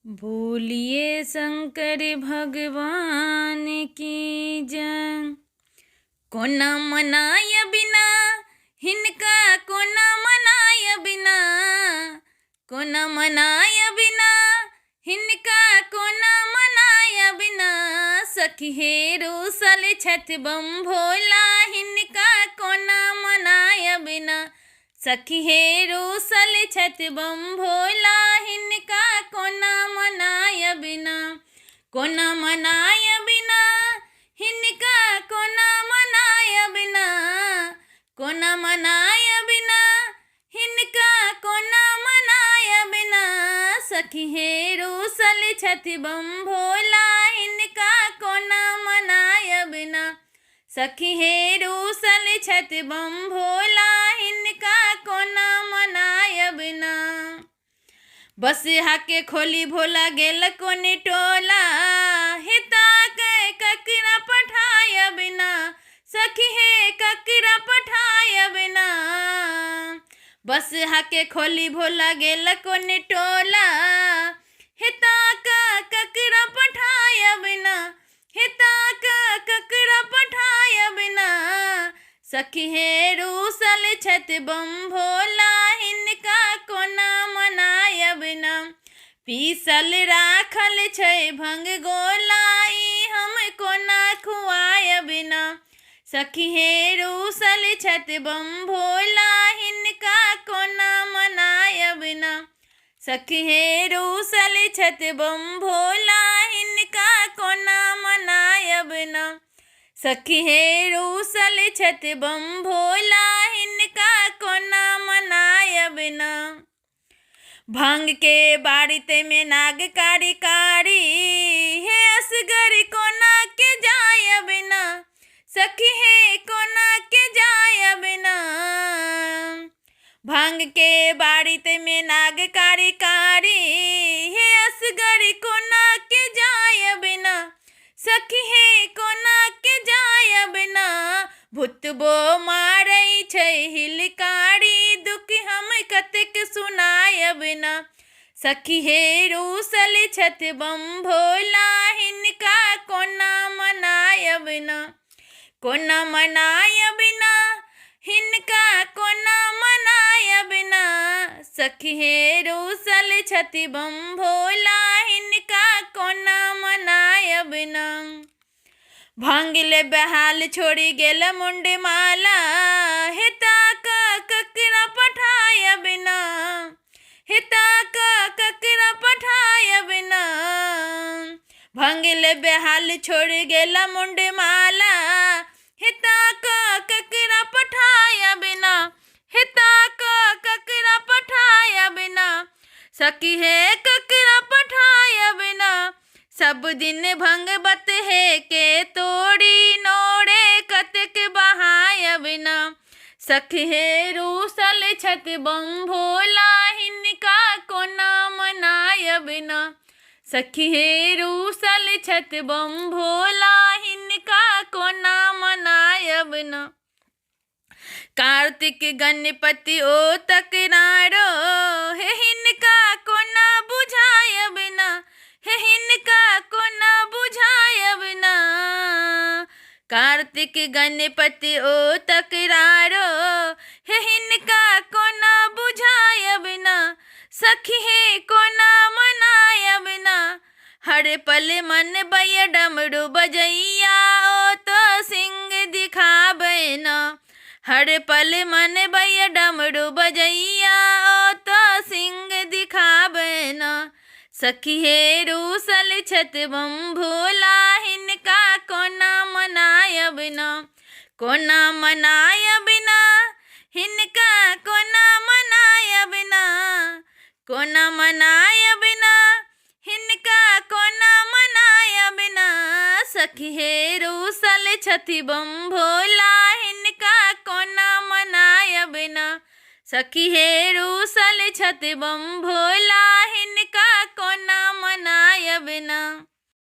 बोलिए शंकर भगवान की जय। कोना मनाय बिना हिनका, कोना मनाय बिना, कोना मनाय बिना हिनका, कोना मनाय बिना। सखी हे रूसल छथि बम भोला, हिनका कोना मनाय बिना। सखी हे रूसल छथि बम भोला, हिनका कोना मनाय बिना। कोना मनाय बिना हिनका, कोना मनाय बिना, कोना मनाय बिना हिनका, कोना मनाय बिना। सखी हे रूसल छथि बम भोला, हिनका कोना मनाय बिना। सखी हे रूसल छथि बम भोला, हिनका कोना मनायब ना। बसहा के खोली भोला गेल कोन टोला, हे ताकै ककरा पठायब ना। सखी हे ककरा पठायब ना। बसहा के खोली भोला गेल कोन टोला, हे ताका ककरा पठायब ना। हे ताका ककरा पठायब ना। सखी हे रूसल छथि बम भोला, हिनका कोना मनायब ना। पीसल राखल छै भंग गोला, ई हम कोना खुआयब ना। सखी हे रूसल छथि बम भोला, हिनका कोना मनायब ना। सखी हे रूसल छथि बम भोला, हिनका कोना मनायब ना। सखी हे रूसल छथि बम भोला, हिनका कोना मनायब ना। भांग के बाड़ी में नाग कारी कारी, हे असगर कोना के जायब ना। सखी हे कोना के जायब ना। भांग के बाड़ी में नाग कारी कारी, हे असगर कोना के जायब ना। सखी हे कोना के जायब ना। भूतबो मारै छै हिलकारी, दुख हम कतेक सुनायब ना। सखी हे रूसल छथि बम भोला, हिनका कोना मनायब ना। कोना मनायब ना हिनका, कोना मनायब ना। सखी हे रूसल छथि बम भोला, हिनका कोना मनायब ना। भांग ले बहाल छोड़ी गेल मुंड माला, हे ताका ककरा पठायब ना। हे ताका ककरा पठायब ना। भांग ले बहाल छोड़ गेल मुंड माला, हे ताका ककरा पठायब ना। हे ताका ककरा पठायब ना। सखी हे ककरा पठायब ना। सब दिन भंग बत हे के तोड़ी, नोड़े कतेक बहायब ना। सखी हे रूसल छथि बम भोला, हिनका कोना मनायब ना। सखी हे रूसल छथि बम भोला, हिनका कोना मनायब ना। कार्तिक गणपति ओ तकरारो, हे हिनका कोना बुझायब ना। हे हिनका कोना बुझायब ना। कार्तिक गणपति ओ तकरारो, हे हिनका कोना बुझायब ना। सखी हे कोना मनायब ना। हर पल मन बय डमरू बजैया, ओ तो सिंह दिखाबै ना। हर पल मन बय डमरू बजैया, ओ तो सिंह दिखाबै ना। सखी हे रूसल छथि बम भोला, हिनका कोना मनायब ना। कोना मनायब ना हिनका, कोना मनायब ना। कोना मनायब ना हिनका, कोना मनायब ना। सखी हे रूसल छथि बम भोला, हिनका कोना मनायब ना। सखी हे रूसल छथि बम भोला, हिनका कोना मनायब ना।